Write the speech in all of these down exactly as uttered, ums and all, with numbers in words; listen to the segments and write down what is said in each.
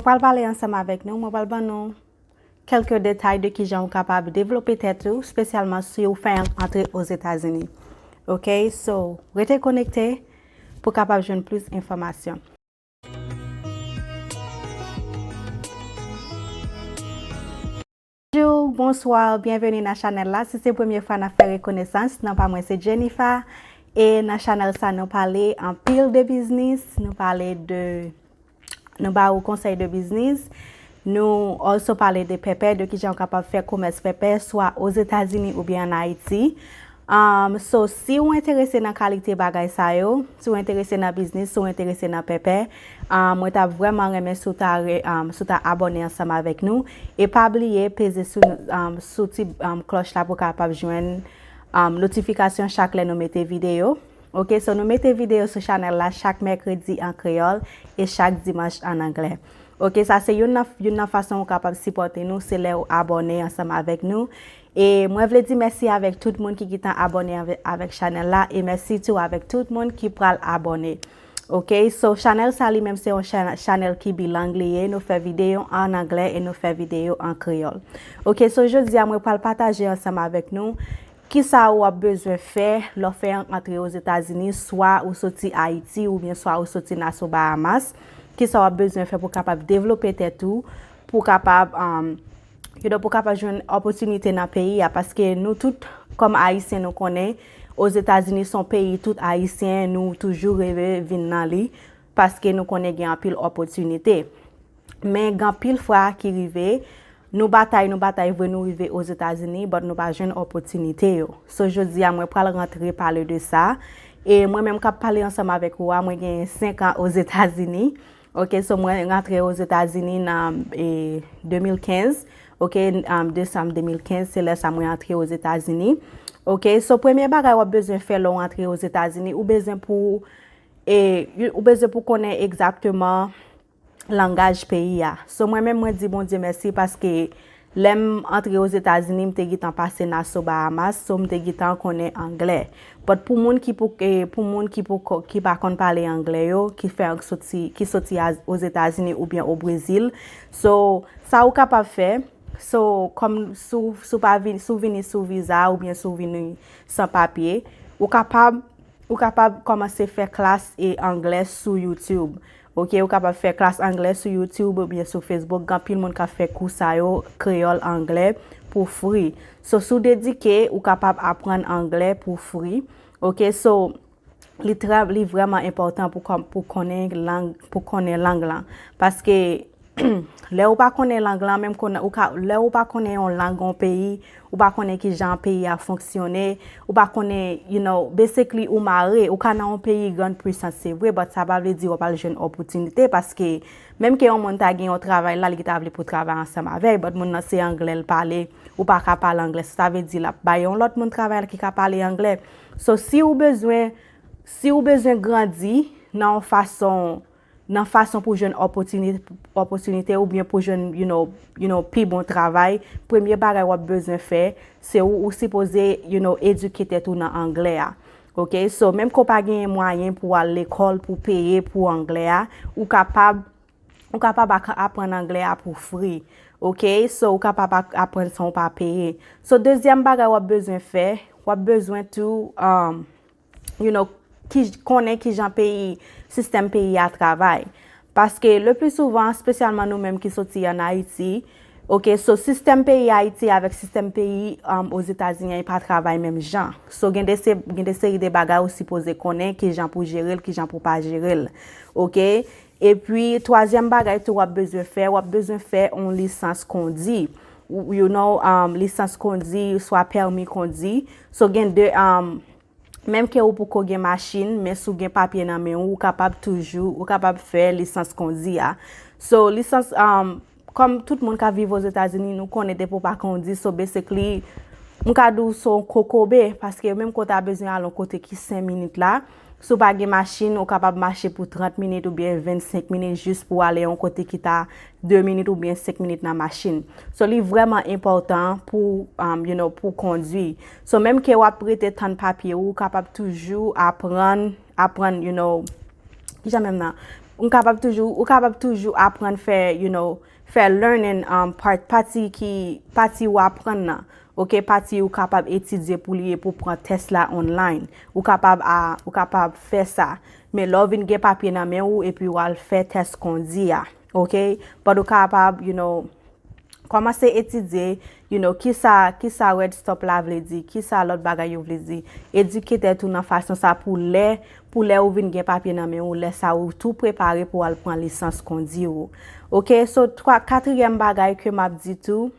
Pral pale ansanm avèk nou, mwen pral ban nou kèlke detay de kijan ou kapab devlope tèt ou, espesyalman si ou fè yon antre Ozetazini. Ok, so, rete konekte pou kapab jwenn plis enfòmasyon. Bonjou, bonswa, byenveni nan chanèl la. Si se premye fwa n ap fè rekonesans, non pa mwen se Jennifer. E nan chanèl sa, nou pale anpil de biznis, nou pale de, nou ba ou konsèy de biznis, nou also pale de pèpè, de kijan ou kapab fè komès pèpè, swa Ozetazini oubyen ann Ayiti. Um, so, si ou enterese nan kalite bagay sa yo, si ou enterese nan biznis, si ou enterese nan pèpè, um, mwen t ap vrèman renmen si w ta, re, um, si w ta abòne ansanm avèk nou. E pa bliye peze sou, um, sou ti um, klòch la pou w kapab jwenn um, notifikasyon chak lè nou mete videyo. Ok, so nou mete videyo sou chanèl la chak mèkredi an kreyòl e chak dimanch an anglè. Ok, sa se youn nan, youn nan fason ou kapab sipòte nou, se lè ou abòne ansanm avèk nou. E mwen vle di mèsi avèk tout moun ki gentan abòne avè, avèk chanèl la, e mèsi tou avèk tout moun ki pral abòne. Ok, so chanèl sa li menm se yon chan, chanèl ki bilang li ye, nou fè videyo an anglè e nou fè videyo an kreyòl. Ok, so jodi a mwen pral pataje ansanm avèk nou kisa ou ap bezwen fè lè w fè yon antre Ozetazini, swa ou soti Ayiti oubyen swa ou soti Nassau Bahamas. Kisa w ap bezwen fè pou kapab devlope tèt ou, pou kapab, um, you know, pou kapab jwenn opòtinite nan peyi a, paske nou tout, kòm Ayisyen, nou konnen Ozetazini se yon peyi tout Ayisyen, nou toujou reve vin nan li, paske nou konnen gen anpil opòtinite. Men gen anpil fwa ki rive, nou batay, nou batay vre, nou rive Ozetazini, but nou pa jwenn opòtinite yo. So, jodi a, mwen pral rantre pale de sa. E mwen menm k ap pale ansanm avèk ou a, mwen gen senk an Ozetazini. Ok, so mwen rantre Ozetazini nan, e, de mil kenz. Ok, um, desanm de mil kenz, se lè sa mwen antre Ozetazini. Ok, so premye bagay w ap bezwen fè lè w antre Ozetazini, ou bezwen pou, e, ou bezwen pou konnen egzakteman langaj peyi a. So mwen menm mwen di Bondye mèsi paske lè m antre Ozetazini, m te gentan pase Nassau Bahamas, so m te gentan konnen anglè. But pou moun ki pou, eh, pou moun ki pou ko, ki pa konn pale anglè yo, ki fè soti, ki soti a, Ozetazini oubyen o Brezil, so sa ou kapab fè, so kòm si w, si w pa vin, si w vini sou viza oubyen si w vini san papye, ou kapab, ou kapab kòmanse fè klas e anglè sou YouTube. Ok, ou kapab fè klas anglè sou YouTube oubyen sou Facebook. Gen anpil moun k ap fè kou sa yo, kreyòl, anglè, pou free. So, si w dedike, ou kapab aprann anglè pou free. Ok, so, li trè, li vrèman enpòtan pou kò, pou konnen lang, pou konnen lang lan. Paske, lè ou pa konnen lang lan, menm konnen, ou ka, lè ou pa konnen yon lang yon peyi, ou pa konnen kijan peyi a fonksyone, ou pa konnen, you know, basically ou mare, ou ka nan yon peyi grann pwisans, se vre, but sa pa vle di w ap al jwenn opòtinite, paske menm ke yon moun ta gen yon travay la, li ta vle pou travay ansanm avè l, but moun nan se anglè l pale, ou pa ka pale anglè, sa vle di l ap bay yon lòt moun travay la ki ka pale anglè. So, si ou bezwen, si ou bezwen grandi nan yon fason, nan fason pou jwenn opòtini, opòtinite oubyen pou jwenn, you know, you know, pi bon travay, premye bagay w ap bezwen fè, se ou, ou sipoze, you know, edike tèt ou nan anglè a. Ok, so, menm ke w pa genyen mwayen pou w al lekòl, pou peye pou anglè a, ou kapab, ou kapab ak, aprann anglè a pou free. Ok, so, ou kapab ak, aprann san w pa peye. So, dezyèm bagay w ap bezwen fè, w ap bezwen tou, um, you know, ki, konnen kijan peyi, sistèm peyi a travay. Paske le pli souvan, espesyalman nou menm ki soti ann Ayiti, ok, so sistèm peyi Ayiti avèk sistèm peyi, um, Ozetazini an, e pa travay menm jan. So gen de se, gen de seri de bagay ou sipoze konnen kijan pou jere l, kijan pou pa jere l. Ok? Epi, twazyèm bagay tou w ap bezwen fè, w ap bezwen fè yon lisans kondi. Ou, you know, um, lisans kondi, swa pèmi kondi. So gen de, um, menm ke ou poko gen machin, men si w gen papye nan men w, ou kapab toujou, ou kapab fè lisans kondi a. So, lisans, um, kòm tout moun k ap viv Ozetazini, nou konnen depi w pa kondi, so basically, m ka di w se yon kokobe, paske menm ke w ta bezwen al yon kote ki senk minit la, si w pa gen machin, ou kapab mache pou trant minit oubyen vennsenk minit jis pou w ale yon kote ki ta de minit oubyen senk minit nan machin. So, li vrèman enpòtan pou, um, you know, pou kondwi. So, menm ke w ap rete tann papye ou, ou kapab toujou aprann, aprann, you know, kijan menm nan? ou kapab toujou, ou kapab toujou aprann fè, you know, fè learning, um, part, pati ki, pati ou aprann nan. Ok, pati ou kapab etidye pou li e pou pran tès la online. Ou kapab a, ou kapab fè sa. Men lè w vin gen papye nan men ou epi w al fè tès kondi a. Ok? But ou kapab, you know, kòmanse etidye, you know, kisa, kisa Red Stop la vle di, kisa lòt bagay yo vle di. Edike tèt ou nan fason sa pou lè, pou lè ou vin gen papye nan men ou, lè sa ou tou prepare pou al pran lisans kondi ou. Ok, so twa, katriyèm bagay ke m ap di tou,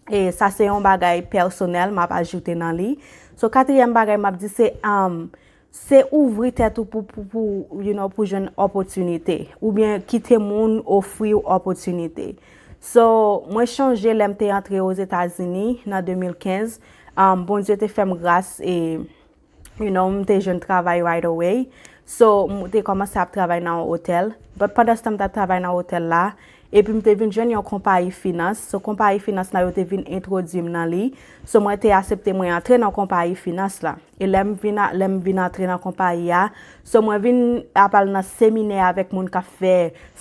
e sa se yon bagay pèsonèl m ap ajoute nan li. So katriyèm bagay m ap di se, um, se ouvri tèt ou pou, pou, pou, you know, pou jwenn opòtinite, oubyen kite moun ofri w opòtinite. So, mwen chonje lè m te antre Ozetazini nan de mil kenz, um, Bondye te fè m gras e, you know, m te jwenn travay right away. So, m te kòmanse ap travay nan yon otèl. But pandan se tan m t ap travay nan otèl la, epi m te vin jwenn yon konpayi finans. So, konpayi finans la, yo te vin entwodui m nan li. So, mwen te aksepte mwen antre nan konpayi finans la. E lè m vin a, lè m vin antre nan konpayi a, so mwen vin ap al nan seminè avèk moun k ap fè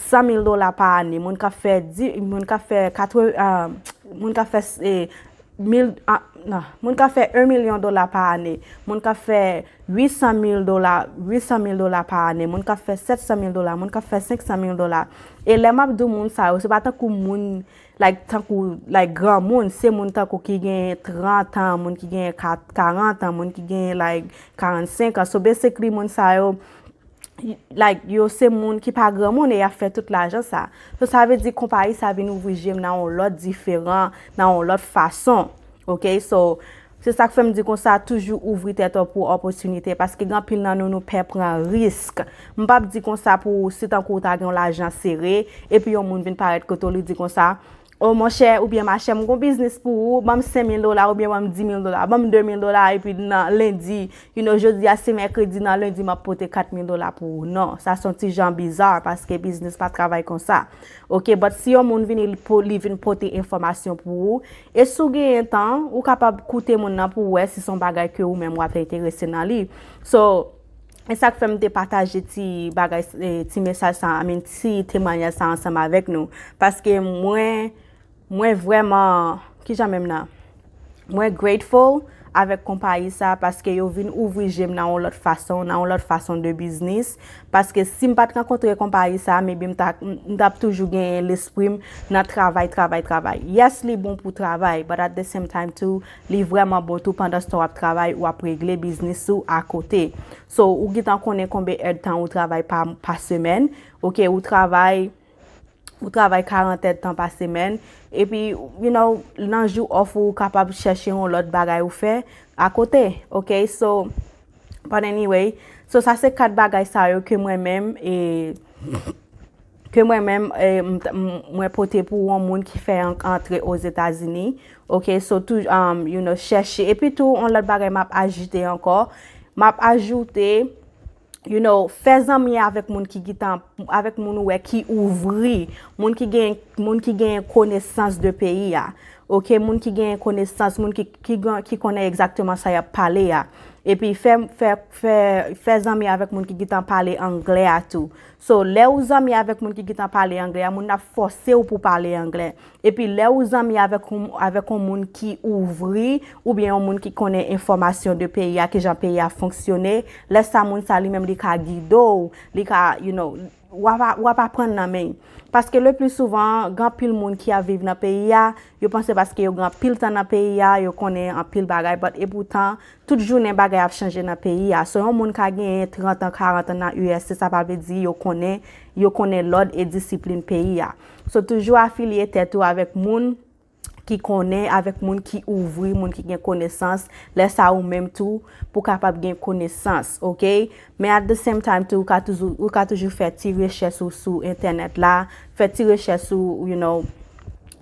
san mil dola pa ane, moun k ap fè di, moun k ap fè katreven, ah, moun k ap fè, eh, mil, ah, non, moun k ap fè yon milyon dola pa ane, moun k ap fè uit san mil dola, uit san mil dola pa ane, moun k ap fè sèt san mil dola, moun k ap fè senk san mil dola. E lè m ap di w moun sa yo, se pa tankou moun, like, tankou, like, granmoun, se moun tankou ki gen trant an, moun ki gen ka-, karant an, moun ki gen, like, karannsenk an. So, basically, moun sa yo, like, yo se moun ki pa granmoun e y ap fè tout lajan sa. So, sa vle di konpayi sa vin ouvri je m nan yon lòt diferan, nan yon lòt fason. Ok? So, se sa k fè m di konsa, toujou ouvri tèt ou pou opòtinite, paske gen anpil nan nou, nou pè pran risk. M p ap di konsa pou si tankou ou ta gen yon lajan sere, epi yon moun vin parèt kote w, li di konsa, o monchè, oubyen machè, m gon biznis pou ou, ban m senk mil dola, oubyen ban m dis mil dola, ban m de mil dola, epi nan lendi, you know, jodi a se mèkredi, nan lendi, m ap pote kat mil dola pou ou. Non, sa se yon ti jan bizar, paske biznis pa travay konsa. Ok, but si yon moun vini, li po-, li vin pote enfòmasyon pou ou, e si w genyen tan, ou kapab koute moun nan pou w wè si se yon bagay ke ou menm w ap enterese nan li. So, e sa k fè m te pataje ti bagay, eh, ti mesaj sa, I mean, ti temwanyaj sa ansanm avèk nou. Paske mwen, mwen vrèman, kijan menm nan? Mwen grateful avèk konpayi sa paske yo vin ouvri je m nan yon lòt fason, nan yon lòt fason de biznis. Paske si m pa t rankontre konpayi sa, maybe m ta, m, m t ap toujou genyen lespri m nan travay, travay, travay. Yes, li bon pou travay, but at the same time too, li vrèman bon tou pandan se tan w ap travay, w ap regle biznis ou akote. So, ou gentan konnen konbyen èdtan ou travay pa, pa semèn. Ok, ou travay, ou travay karant èdtan pa semèn. Epi, you know, nan jou off ou, ou kapab chèche yon lòt bagay ou fè akote. Ok, so, but anyway, so sa se kat bagay sa yo ke mwen menm, e, ke mwen menm, e, m, m, mwen pote pou yon moun ki fè an-, antre Ozetazini. Ok, so tou, um, you know, chèche. Epi tou, yon lòt bagay m ap ajoute ankò. M ap ajoute, you know, fè zanmi avèk moun ki gentan, avèk moun ou wè ki ouvri, moun ki gen, moun ki gen konesans de peyi a. Ok, moun ki gen konesans, moun ki, ki gen, ki konnen egzakteman sa y ap pale a. Epi fè, fè, fè, fè zanmi avèk moun ki gentan pale anglè a tou. So, lè ou zanmi avèk moun ki gentan pale anglè a, moun nan ap fòse w pou pale anglè. Epi lè ou zanmi avèk yon, avèk yon moun ki ouvri, oubyen yon moun ki konnen enfòmasyon de peyi a, kijan peyi a fonksyone, lè sa moun sa li menm li ka gide w, li ka, you know, w ap, w ap aprann nan men l. Paske le pli souvan, gen anpil moun ki ap viv nan peyi a, yo panse paske yo gen anpil tan nan peyi a, yo konnen anpil bagay, but epoutan, tout jounen bagay ap chanje nan peyi a. So, yon moun ka genyen trant an, karant an nan U S, sa pa vle di yo konnen, yo konnen lòd e disiplin peyi a. So, toujou afilye tèt ou avèk moun ki konnen, avèk moun ki ouvri, moun ki gen konesans. Lè sa ou menm tou, pou kapab gen konesans, ok? Men at the same time tou, ou ka toujou, ou ka toujou fè ti rechèch ou sou entènèt la, fè ti rechèch sou, you know,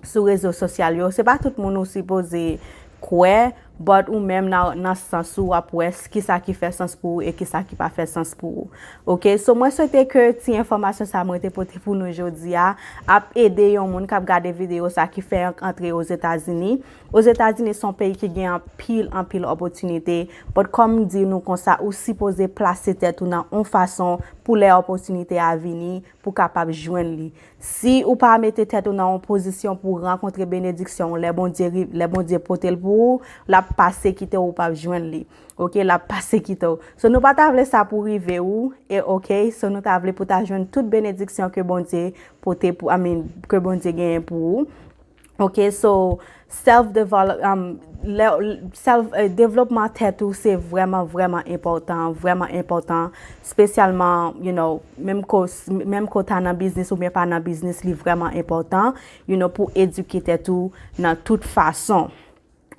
sou rezo sosyal yo. Se pa tout moun ou sipoze kwè, But ou menm nan, nan sans ou, w ap wè s- kisa ki fè sans pou ou e kisa ki pa fè sans pou ou. Ok, so mwen swete ke ti enfòmasyon sa mwen te pote pou nou jodi a ap ede yon moun k ap gade videyo sa ki fè antre Ozetazini. Ozetazini se yon peyi ki gen anpil, anpil opòtinite. But kòm m di nou konsa, ou sipoze plase tèt ou nan yon fason pou lè opòtinite a vini, pou kapab jwenn li. Si ou pa mete tèt ou nan yon pozisyon pou rankontre benediksyon lè Bondye, lè Bondye pote l pou ou, l ap pase kite w, ou p ap jwenn li. Ok, l ap pase kite w. So nou pa ta vle sa pou rive ou, e ok, so nou ta vle pou ta jwenn tout benediksyon ke Bondye pote pou, I mean, ke Bondye genyen pou ou. Ok, so self develop, um, self, uh, devlopman tèt ou se vrèman, vrèman enpòtan, vrèman enpòtan, spesyalman, you know, menm ko, menm ko ta nan biznis oubyen pa nan biznis, li vrèman enpòtan, you know, pou edike tèt ou nan tout fason.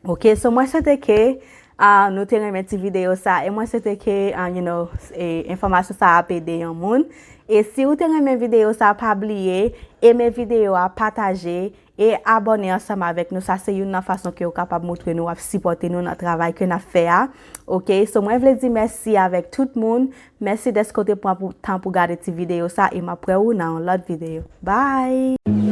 Ok, so mwen swete ke uh, nou te renmen ti videyo sa, e mwen swete ke, uh, you know, e, enfòmasyon sa ap ede yon moun. E si ou te renmen videyo sa, pa bliye, eme videyo a, pataje, e abòne ansanm avèk nou. Sa se youn nan fason ke w kapab montre nou w ap sipòte nou nan travay ke n ap fè a. Ok, so mwen vle di mèsi avèk tout moun. Mèsi dèske w te pran pou, tan pou gade ti videyo sa, e m ap wè ou nan yon lòt videyo. Bye!